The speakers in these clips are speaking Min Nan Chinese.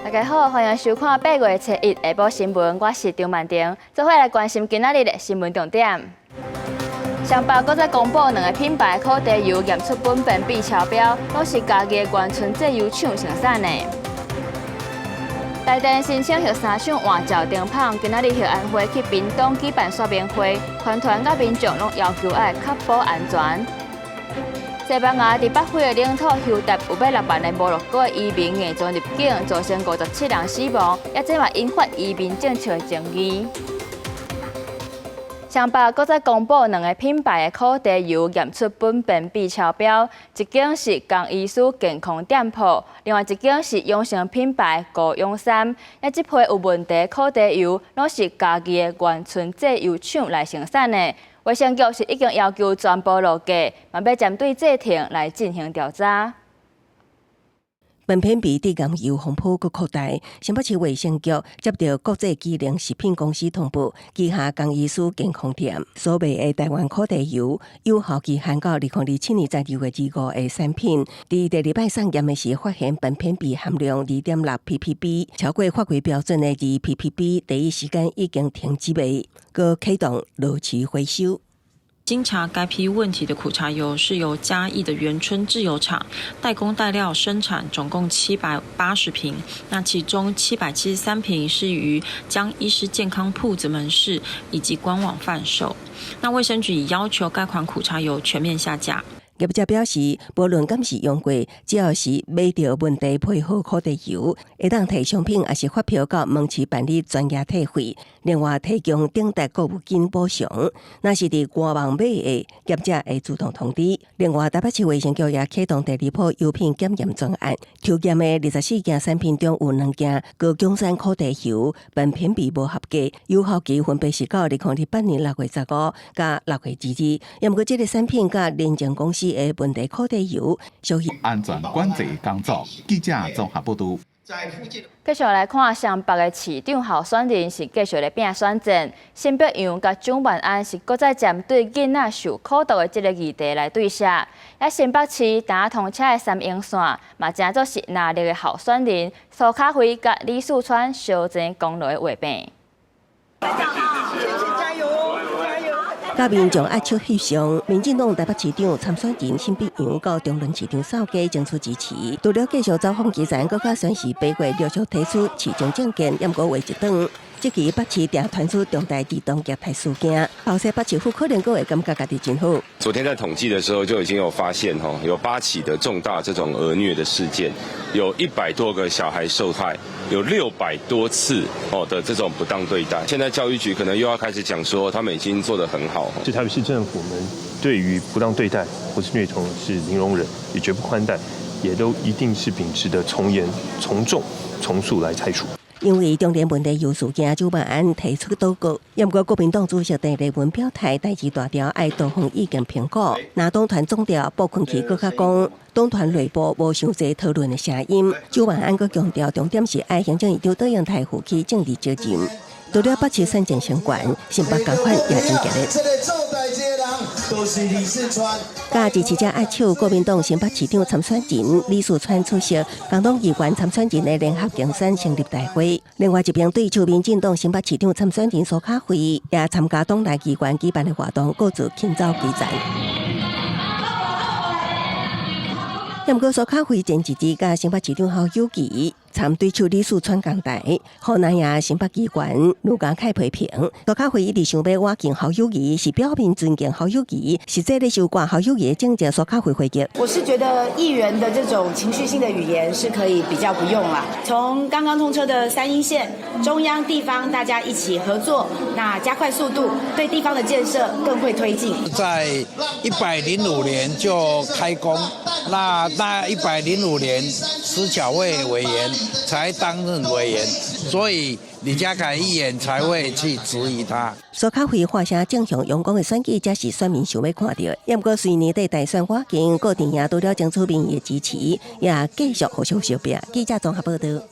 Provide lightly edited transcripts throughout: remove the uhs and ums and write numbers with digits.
大家好，歡迎收看8月初一下晡新聞，我是張曼婷，做伙來關心今仔日的新聞重點。雙北閣再公布兩个品牌苦茶油驗出苯便比超標，攏是嘉義的元春製油廠生產的。台電申請核三廠換照燈棒，今仔日核安會去屏東舉辦說明會，團團佮民眾攏要求愛確保安全。西班牙佇北非的領土休達有欲6萬个摩洛哥的移民硬裝入境，造成57人死亡，也這嘛引發移民政策的爭議。雙北閣再公布兩个品牌的苦茶油驗出苯便比超標，一間是江醫師健康店鋪，另外一間是養生品牌高永山。啊，這批有問題苦茶油，攏是嘉義的元春製油廠來生產的。衛生局是已經要求全部落架，嘛欲針對製程來進行調查。苯偏比致癌油風波閣擴大，新北市衛生局接著國際機能食品公司通報，旗下江醫師健康店所賣的台灣苦茶油有效期限到2027年12月25的產品，佇第二擺送驗的時發現苯偏比含量2.6 ppb，超過法規標準的2 ppb，第一時間已經停止賣，閣啟動落市回收。經查該批問題的苦茶油是由嘉義的元春製油廠代工代料生產，總共780瓶。那其中773瓶是於江醫師健康鋪子門市以及官網販售。那衛生局已要求該款苦茶油全面下架。業者表示，無論敢是用過，只要是買著問題配方苦茶油，會當提商品抑是發票到門市辦理全額退費。另外提供頂值購物金補償。若是佇官網買的，業者會主動通知。另外，台北市衛生局也啟動第二波油品檢驗專案，抽驗的24件產品中有兩件高強酸苦茶油苯偏比無合格，有效期分別是到2028年6月15佮6月22。毋過，這个產品佮聯政公司的問題苦茶油屬於安全管制工作。記者綜合報導。繼續來看雙北的市長候選人是繼續咧拼選戰，沈伯洋佮蔣萬安是閣再針對囡仔受苦毒的這个議題來對射。啊，新北市埕通車的三鶯線嘛，成做是藍綠的候選人蘇卡輝佮李四川相爭功勞的畫餅。加油！加油！佮民眾握手翕相，民進黨台北市長參選人沈伯洋到中崙市場掃街爭取支持。除了繼續走訪基層，閣較宣示8月陸續提出市長政見，毋過話一長。這期北市定傳出重大兒童虐待事件，後世北市府可能閣會感覺家己真好。昨天在統計的時候就已經有發現，吼，有8起的重大這種兒虐的事件，有100多個小孩受害，有600多次哦的這種不當對待。現在教育局可能又要開始講說，他們已經做得很好。是台北市政府們對於不當對待或是虐童是零容忍，也絕不寬待，也都一定是秉持的從嚴、從重、從速來拆除。因為中連問題油事件，蔣萬安提出倒閣，毋過國民黨主席鄭麗文表態，代誌大條愛多方意見評估。若黨團總召傅崑萁閣較講，黨團內部無傷濟討論的聲音。蔣萬安閣強調，重點是愛行政院長卓榮泰負起政治責任。除了北市選戰相關，新北共款也真激烈。佮支持者握手，國民黨新北市長參選人李四川出席工黨議員參選人的聯合競選成立大會。另外一邊對手民進黨新北市長參選人蘇卡輝也參加黨內議員舉辦的活動，各自慶走基層。毋過蘇卡輝前一日佮新北市長侯友宜參對手李四川同台，予南亞新北議員盧家凱批評，蘇卡輝一直想欲倚近侯友宜，是表面尊敬侯友宜，實際咧收割侯友宜的政績。蘇卡輝回擊：我是覺得議員的這種情緒性的語言是可以比較不用啦。從剛剛通車的三鶯線，中央地方大家一起合作，那加快速度，對地方的建設更會推進。在105年就開工，那105年施巧慧委員才擔任委員，所以李家凱議員才會去質疑他。蘇卡輝發聲正向陽光的選舉，才是選民想欲看著的。毋過隨年底大選倚近，各陣營除了爭取民意的支持，也繼續互相相拼。記者綜合報導。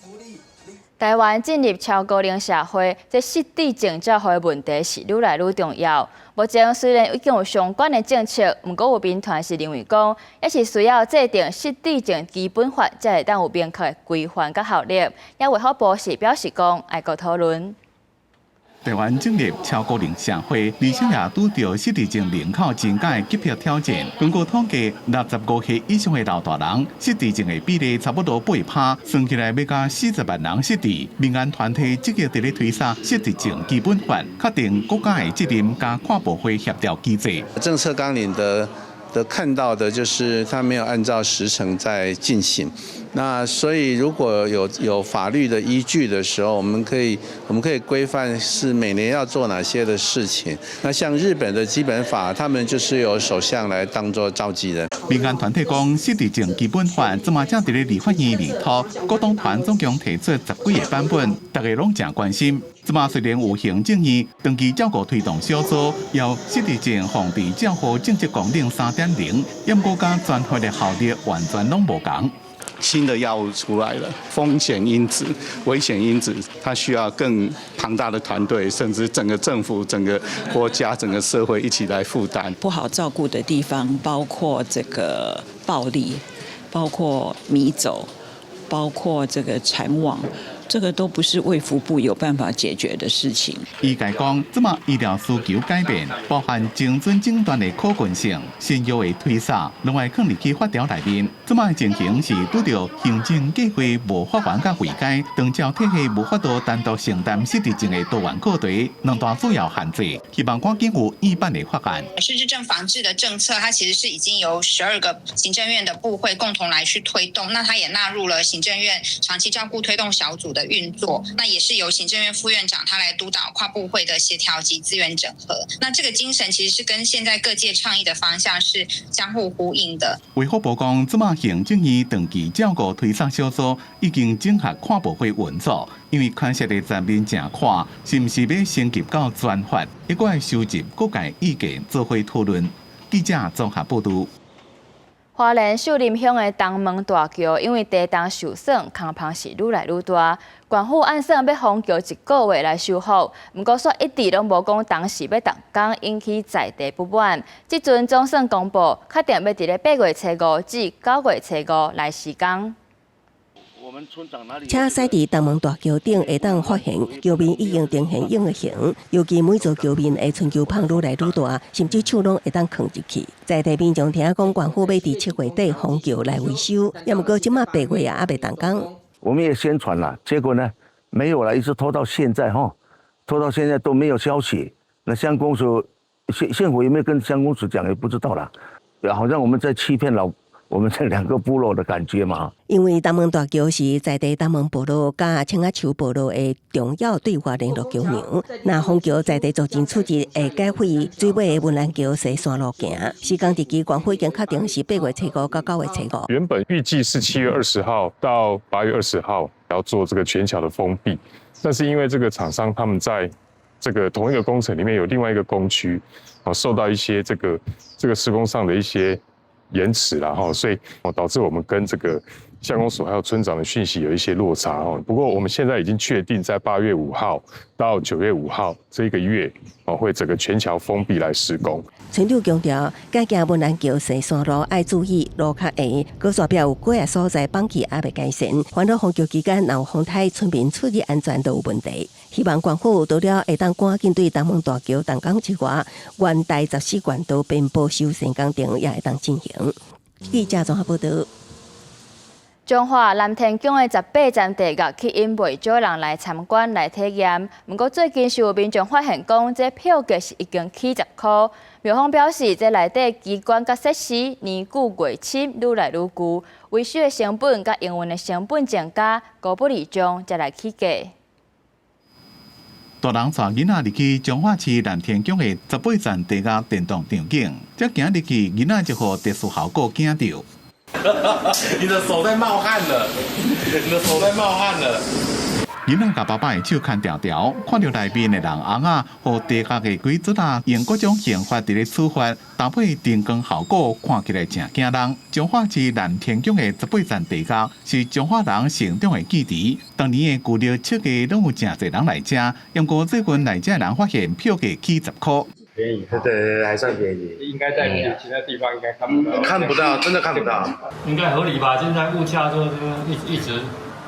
台灣進入超高齡社會，這失智症照護的問題是愈來愈重要。目前雖然已經有相關的政策，毋過有民團是認為講，猶是需要制定失智症基本法，才會當有明確的規範佮效力。也衛福部是表示講，愛閣討論。台灣進入超高齡社會，而且也拄著失智症人口增加的急迫挑戰。根據統計，65歲以上的老大人失智症的比例差不多8趴，算起來欲共40萬人失智。民間團體積極佇咧推捒失智症基本法，確定國家的責任佮跨部會協調機制。政策綱領的看到的就是他沒有按照時程在進行。那所以如果有法律的依據的時候，我們可以規範是每年要做哪些的事情。那像日本的基本法，他們就是由首相來當做召集人。民間團體講，失智症基本法這馬正佇咧立法院裡頭，各黨團總共提出10幾個版本，大家攏誠關心。這馬雖然有行政院長期照顧推動小組，要失智症防治照護政策綱領3.0，毋過佮專法的效力完全攏無仝。新的藥物出來了，風險因子、危險因子，它需要更龐大的團隊，甚至整個政府、整個國家、整個社會一起來負擔。不好照顧的地方包括這個暴力，包括迷走，包括這個殘網。這個都不是衛福部有辦法解決的事情。醫界講，這馬醫療需求改變，包含精準診斷的可行性、新藥的推捒，攏愛囥入去法條內面。這馬情形是拄著行政計劃無法源佮位階，長照體系無法度單獨承擔失智症的多元課題，兩大主要限制。希望趕緊有樣板的法案。失智症防治的政策，它其實是已經由12個行政院的部會共同來去推動，那它也納入了行政院長期照顧推動小組的運作，那也是由行政院副院長他來督導跨部會的協調及資源整合。那這個精神其實是跟現在各界倡議的方向是相互呼應的。衛福部講，這馬行政院長期照顧推捒小組已經整合跨部會運作，因為牽涉的層面誠闊，是毋是欲升級到專法，猶閣愛收集各界意見，做伙討論。記者綜合報導。花蓮秀林鄉的東門大橋，因為地動受損，空縫是愈來愈大。縣府按算欲封橋一個月來修復，毋過卻一直攏無講當時欲動工，引起在地不滿。這陣總算公布，確定欲佇咧8月初5至9月初5來施工。車駛佇東門大橋頂，會當發現橋面已經呈現影形，尤其每座橋面的伸橋縫愈來愈大，甚至手攏會當囥入去。在地民眾聽講，縣府欲佇7月底封橋來維修，也毋過這馬8月啊，猶未動工。我們也宣傳了，結果呢，沒有了，一直拖到現在哈，拖到現在都沒有消息。那鄉公所縣府有沒有跟鄉公所講，也不知道啦。好像我們在欺騙老我們這兩個部落的感覺嘛。因為東門大橋是在地東門部落佮青仔樹部落的重要對外聯絡橋梁。若封橋在地族人出入會改去水尾的文蘭橋踅山路行。施工日期縣府已經確定是8月初5到9月初5。原本預計是7月20號到8月20號要做這個全橋的封閉，但是因為這個廠商他們在這個同一個工程裡面有另外一個工區，受到一些這個施工上的一些延遲了哈，所以導致我們跟這個鄉公所還有村長的訊息有一些落差哦。不過我們現在已經確定在8月5號到9月5號這個月哦，會整個全橋封閉來施工。村長強調，改行文蘭橋踅山路愛注意路較鞋，閣煞壁有幾个所在綁起猶未改善，煩惱封橋期間若有風颱，村民出入安全都有問題。希望縣府除了會當趕緊對東門大橋動工之外，元台14縣道邊坡修繕工程也會當進行。記者綜合報導。彰化南天宮的十八層地獄吸引袂少人來參觀來體驗。毋過最近是有民眾發現講，這票價是已經起10箍。廟方表示，這內底機關佮設施年久月深，愈來愈舊，維修的成本佮營運的成本增加，高不離將才來起價。大人帶囡仔入去彰化市南天宮的十八層地獄電動場景，才行入去，囡仔就予特殊效果驚著。你的手在冒汗了，你的手在冒汗了。囡仔共爸爸的手牽牢牢，看著內面的人尪仔予地窖的鬼卒仔用各種刑法佇咧處罰，搭配燈光效果，看起來誠驚人。彰化市南天宮的十八層地窖是彰化人成長的記憶。當年的舊曆七月攏有誠濟人來遮，不過最近來遮的人發現票價起10箍。便宜，對對對，還算便宜。應該在其他地方應該看不到。看不到，真的看不到。應該合理吧？現在物價都一直，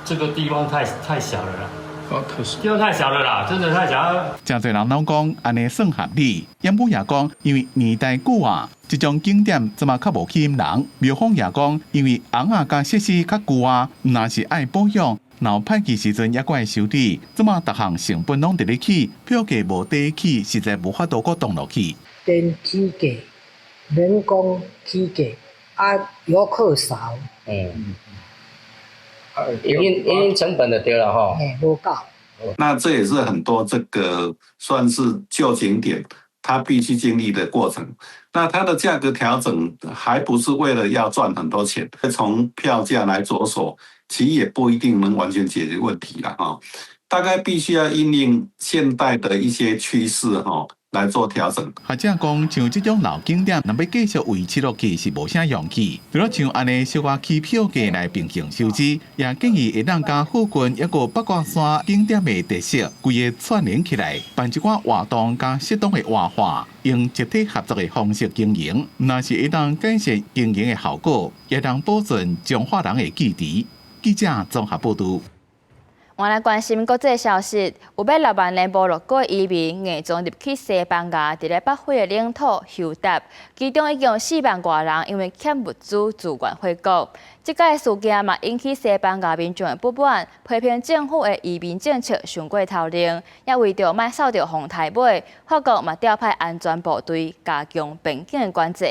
這個地方太小了啦。哦，可是地方太小了啦，真的太小。誠濟人攏講按呢算合理，楊母也講，因為年代久啊，這種景點這馬較無吸引人。廟方也講，因為尪仔佮設施較舊啊，若是愛保養，若歹去時陣猶閣愛修理，這馬逐項成本攏佇咧起，票價無底起，實在無法度閣動落去。電起價，人工起價，啊，遊客少。營運成本就對了吼。嘿，無夠。那這也是很多這個算是舊景點，它必須經歷的過程。那它的價格調整，還不是為了要賺很多錢，從票價來着手，其實也不一定能完全解決問題啦。哈，大概必須要因應現代的一些趨勢，哈，來做調整。學者講，像這種老景點，若欲繼續維持落去是無啥容易。除了像按呢小可起票價來平衡收支，也建議會當共附近抑閣八卦山景點的特色，規個串聯起來，辦一寡活動佮適當的活化，用集體合作的方式經營，若是會當改善經營的效果，也當保存彰化人的記憶。記者綜合報導。我來關心國際消息，有欲6萬的摩洛哥移民硬裝入去西班牙，佇咧北非的領土休搭，其中已經有4萬外人因為欠物資自願回國。這擺事件嘛引起西班牙民眾的不滿，批評政府的移民政策傷過頭冷，也為著莫掃著風颱尾，法國嘛調派安全部隊加強邊境的管制。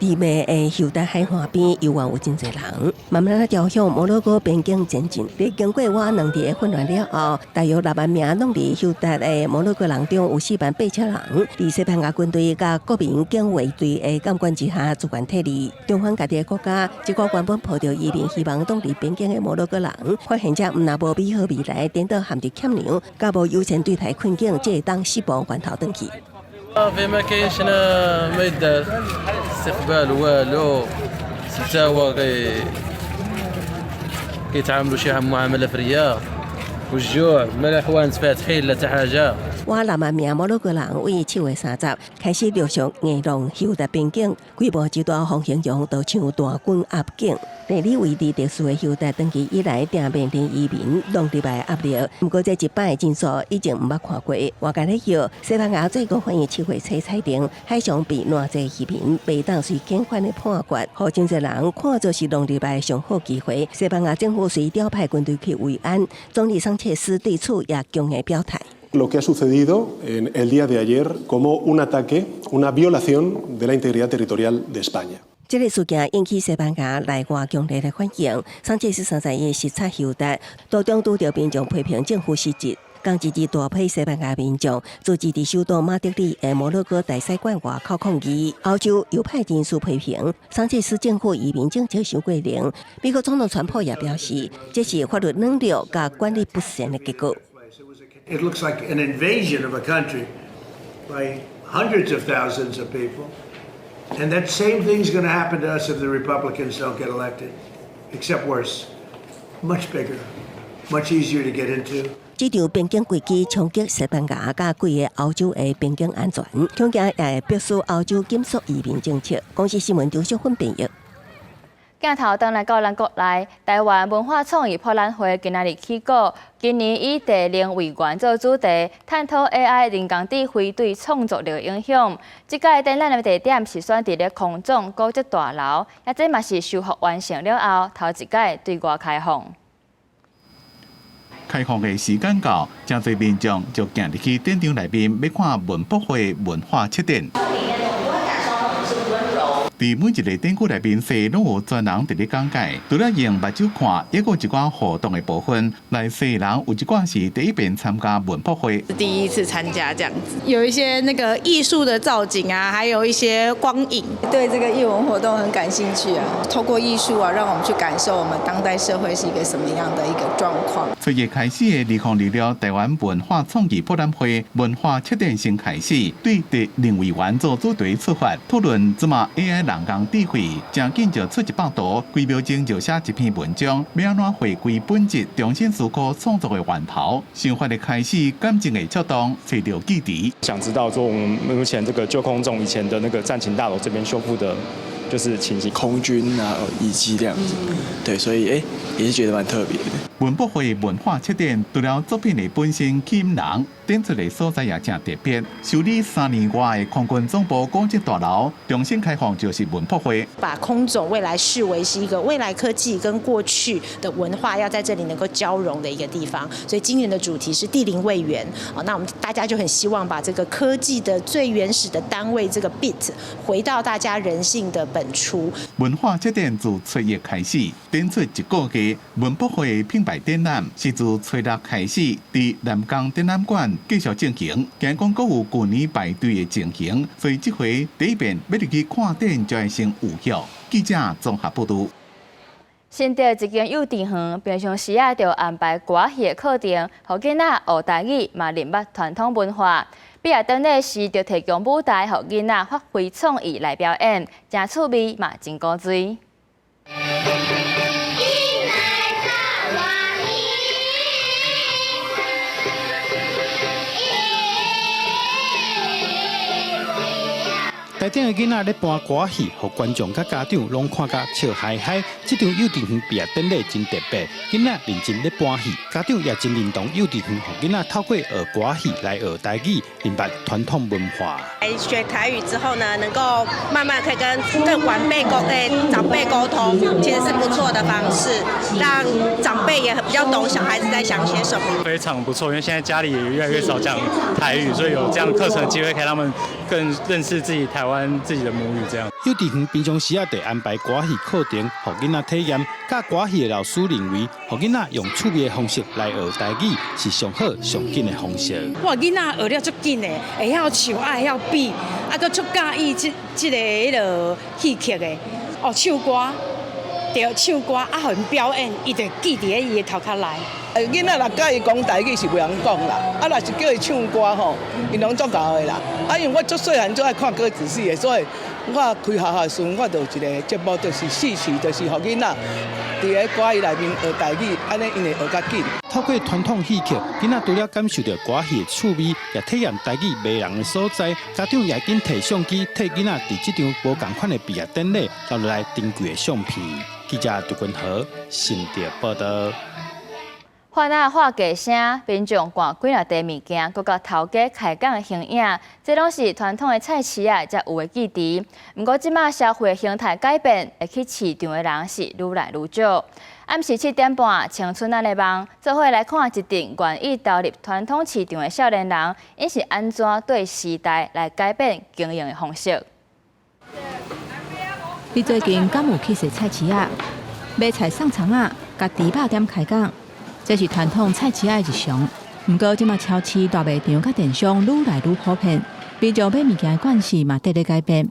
美麗的休達海岸邊，猶原有真濟人，慢慢仔朝向摩洛哥邊境前進。佇經過倚2日的混亂了後，大約6萬名攏佇休達的摩洛哥人中有4萬8千人，佇西班牙軍隊佮國民警衛隊的監管之下，自願撤離。中反家己的國家，這個原本抱著移民希望擋佇邊境的摩洛哥人，發現這毋但無美好未來，顛倒陷佇欠糧，佮無優先對待困境，這會當失望翻頭轉去。 صافي ما كاينش ما يدار استقبال والو حتى هو كيتعاملوا شي معامله فريه والجوع ما لا حوانت فاتحين لا حتى حاجه. 倚6萬名摩洛哥人為7月30開始陸續硬浪休達邊境，規模之大，予形容就像大軍壓境。地理位置特殊的休達，長期以來定面臨移民浪入來的壓力。毋過這一擺的人數已經毋捌看過。外界咧叫西班牙最高法院七月初裁定，海上避難濟移民袂當隨遣返的判決，予真濟人看做是浪入來的上好機會。西班牙政府遂調派軍隊去維安，總理桑切斯對此也強硬表態。 Lo que ha sucedido en el día de ayer como un ataque, una violación de la integridad territorial de España. 這个事件引起西班牙內外強烈的反應。桑切斯31日視察休達，途中拄著民眾批評政府失職。仝一日大批西班牙民眾聚集佇首都馬德里的摩洛哥大使館外口抗議。歐洲右派人士批評桑切斯政府移民政策傷過冷。美國總統川普也表示，這是法律軟弱佮管理不善的結果。 It looks like an invasion of a country by hundreds of thousands of people. And that same thing's going to happen to us if the Republicans don't get elected, except worse, much bigger, much easier to get into. 這場邊境危機衝擊西班牙佮規个歐洲的邊境安全，恐驚也會迫使歐洲緊縮移民政策。公視新聞張淑芬編譯。鏡頭轉來到咱國內，台灣文化創意博覽會今仔日起鼓，今年以地靈為源做主題，探討 AI 人工智慧對創作力的影響。這屆展覽的地點是選佇咧空總古蹟大樓，也這嘛是修復完成了後，頭一擺對外開放。開放的時間到，誠濟民眾就行入去展場內面，欲看文博會文化策展。佇每一个展區內面，踅攏有專人佇咧講解。除了用目睭看，抑閣有一寡互動的部分。來踅人有一寡是第一遍參加文博會，第一次參加這樣子，有一些那個藝術的造景啊，還有一些光影，對這個藝文活動很感興趣啊。透過藝術啊，讓我們去感受我們當代社會是一個什麼樣的一個狀況。七月開始的2026台灣文化創意博覽會文化策展先開始，對佇林委員做主題出發，討論這馬 AI 人工智慧，誠緊就出100圖，幾秒鐘就寫一篇文章，欲按怎回歸本質，重新思考創作的源頭，想法的開始，感情的觸動，揣著記憶。想知道說我們目前這個舊空總以前的那個戰情大樓這邊修復的，就是情形，空軍啊，遺跡這樣子，對，所以也是覺得蠻特別的。文博會文化策展，除了作品的本身吸引人，展出的所在也誠特別。修理3年外的空軍總部古蹟大樓重新開放，就是文博會。把空總未來視為是一個未來科技跟過去的文化要在這裡能夠交融的一個地方，所以今年的主題是帝靈位元啊，那我們大家就很希望把這個科技的最原始的單位這個 bit 回到大家人性的本初。文化策展自七月開始，展出一個月，文博會品牌展覽是自初六開始，佇南港展覽館繼續進行。驚講閣有舊年排隊的情形，所以這回第一遍欲入去看展就愛先預約。記者綜合報導。新竹一間幼稚園平常時仔就安排歌仔戲的課程，予囡仔學台語，嘛認捌傳統文化。畢業典禮時就提供舞台，予囡仔發揮創意來表演，誠趣味嘛真古錐。台頂的囡仔咧搬歌仔戲，予觀眾佮家長攏看甲笑嗨嗨。這場幼稚園畢業典禮真特別，囡仔認真咧搬戲，家長也真認同幼稚園予囡仔透過學歌仔戲來學台語，明白傳統文化。學台語之後呢，能夠慢慢可以跟晚輩溝、長輩溝通，其實是不錯的方式，讓長輩也比較懂小孩子在想些什麼。非常不錯，因為現在家裡也越來越少講台語，所以有這樣課程的機會，可以讓他們更認識自己台灣自己的母語。這樣。幼稚園平常時仔就安排歌戲課程，予囡仔體驗。教歌戲的老師認為，予囡仔用趣味的方式來學台語，是上好上緊的方式。哇，囡仔學了足緊的，會曉唱，啊會曉比，啊閣足佮意這這个彼落戲曲的，哦，唱歌，對，唱歌啊，予𪜶表演，伊就記佇咧伊的頭殼內。囡仔若佮伊講台語是袂曉講啦，啊，若是叫伊唱歌吼，𪜶攏足𠢕的啦。啊，因為我足細漢就愛看歌仔戲的，所以我開學校的時陣，我就有一個節目，就是戲曲，就是予囡仔佇咧歌戲內面學台語，按呢𪜶會學較緊。透過傳統戲曲，囡仔除了感受著歌戲的趣味，也體驗台語迷人的所在。家長也緊提相機，替囡仔佇這場無仝款的畢業典禮留落來珍貴的相片。記者杜君豪新竹報導。販仔喊價聲，民眾趕幾若袋物件，閣佮頭家開講的形影，這攏是傳統的菜市仔才有的記憶。毋過這馬消費形態改變，會去市場的人是愈來愈少。暗時7點半，青春咱的夢，做伙來看一陣願意投入傳統市場的少年人，𪜶是按怎對時代來改變經營的方式。你最近敢有去踅菜市仔？買菜送蔥仔，佮豬肉店開講。這是傳統菜市仔的日常。毋過，這馬超市、大賣場佮電商愈來愈普遍，民眾買物件的慣勢嘛佇咧改變。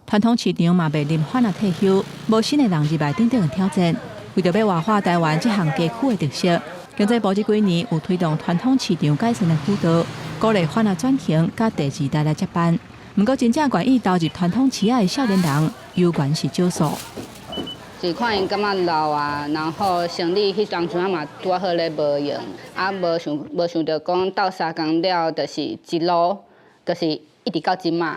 傳統市場嘛面臨販仔退休、無新的人入來等等的挑戰。為著欲活化台灣這項街區的特色，經濟部這幾年有推動傳統市場改善的輔導，鼓勵販仔轉型，佮第二代來接班。毋過，真正願意投入傳統市仔的少年人，猶原是少數。是看𪜶感覺老啊，然後生理彼當陣仔嘛拄好咧無閒，啊無想無想著講鬥相共了，就是一路就是一直到這馬。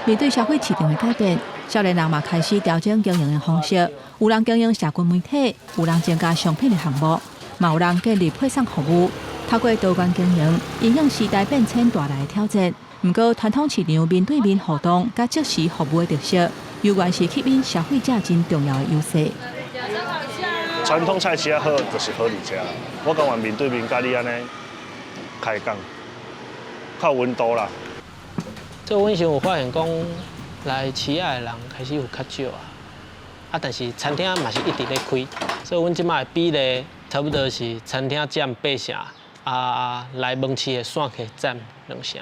面對消費市場的改變，少年人嘛開始調整經營的方式。有人經營社群媒體，有人增加商品的項目，嘛有人建立配送服務。透過多元經營，因應時代變遷帶來的挑戰。毋過，傳統市場面對面互動佮即時服務的特色，猶原是吸引消費者真重要的優勢。傳統菜市仔好，就是好佇遮。我感覺面對面佮你按呢開講，較有溫度啦。這阮想有發現講，來市仔的人開始有較少啊，啊，但是餐廳嘛是一直咧開，所以阮這擺的比例差不多是餐廳佔八成，啊，來門市的散客佔兩成。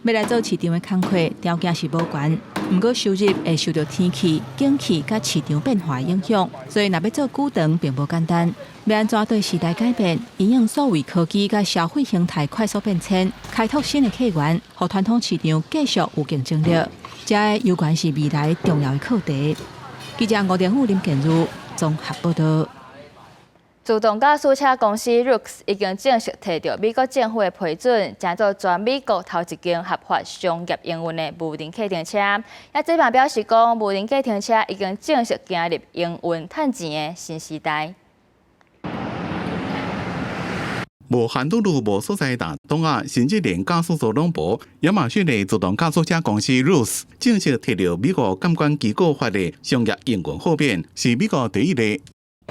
欲來做市場的工課，條件是無懸，毋過收入會受著天氣、景氣佮市場變化影響，所以若欲做久長並無簡單。欲按怎對時代改變，因應數位科技佮消費形態快速變遷，開拓新的客源，予傳統市場繼續有競爭力，這个猶原是未來重要的課題。記者吳連武、林建如綜合報導。自動駕駛車公司 Zoox 已經正式提著美國政府的批准，成做全美國頭一間合法商業營運的無人計程車。啊，這嘛表示講，無人計程車已經正式行入營運趁錢的新時代。無限度路無所在彈動啊，甚至連駕駛座攏無。亞馬遜的自動駕駛車公司 Zoox 正式提著美國監管機構發的商業營運豁免，是美國第一例。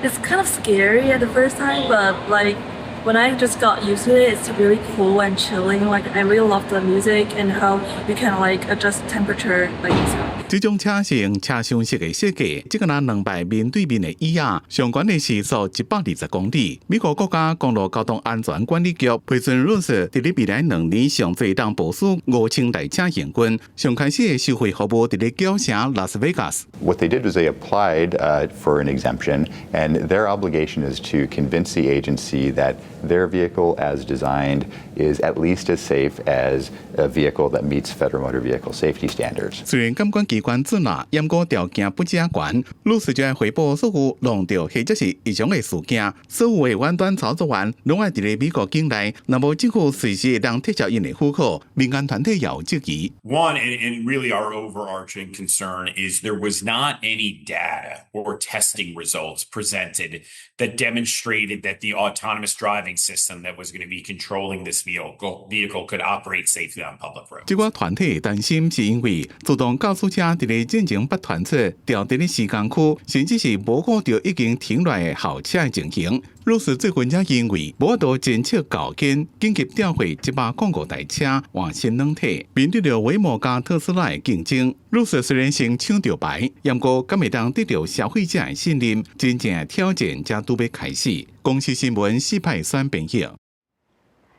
It's kind of scary at the first time, but like when I just got used to it, it's really cool and chilling. Like I really love the music and how you can like adjust temperature like yourself. 這種車型車廂式的設計，這個若兩排面對面的椅仔，上懸的時速120公里。美國國家公路交通安全管理局批准 Zoox 佇咧未來2年上濟當部署5000台車營運，上開始的收費服務佇咧繳城拉斯維加斯。 What they did was they applied for an exemption, and their obligation is to convince the agency that their vehicle as designed is at least as safe as a vehicle that meets federal motor vehicle safety standards. 雖然監管機關准啦，毋過條件不遮懸，Zoox 就愛回報所有弄著或者是異常的事件，所有的遠端操作員攏愛佇咧美國境內，若無政府隨時會當撤銷𪜶的許可，民間團體也有質疑。 One, and really our overarching concern is there was not any data or testing results presented that demonstrated that the autonomous driving system that was going to be controlling this vehicle could operate safely on public roads. 這個團體擔心是因為自動駕駛車佇咧進前捌傳出調佇咧時間區，甚至是無顧著已經停落來的校車的情形。Zoox 最近才因為無法度偵測校間緊急調配105台車換新軟體，面對著 Waymo 佮特斯拉的競爭，Zoox 雖然先搶著牌，毋過敢會當得著消費者的信任，真正的挑戰才拄欲開始。公視新聞四派選編譯。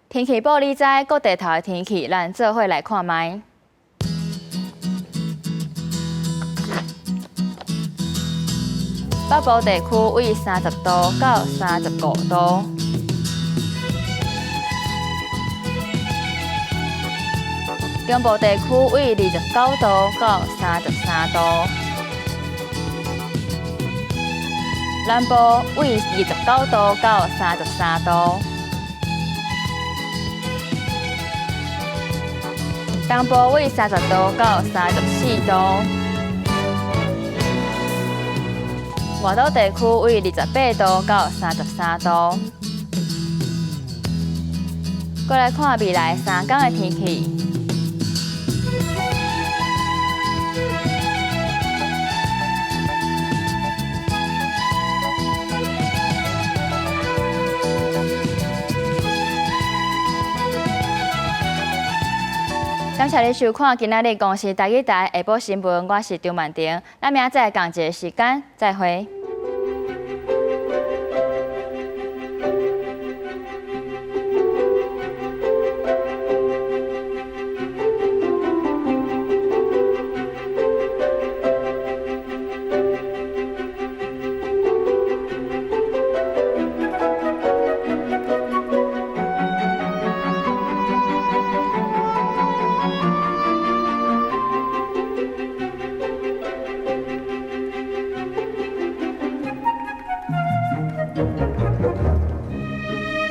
天氣報你知，各地頭的天氣，咱做伙來看覓。北部地區為30度到35度。中部地區為29度到33度。南部為29度到33度。東部為30度到34度。外島地區為28度到33度。過來看未來3天的天氣。感謝你收看今仔日公視台語台下晡新聞，我是張曼婷，咱明仔載仝一个時間再會。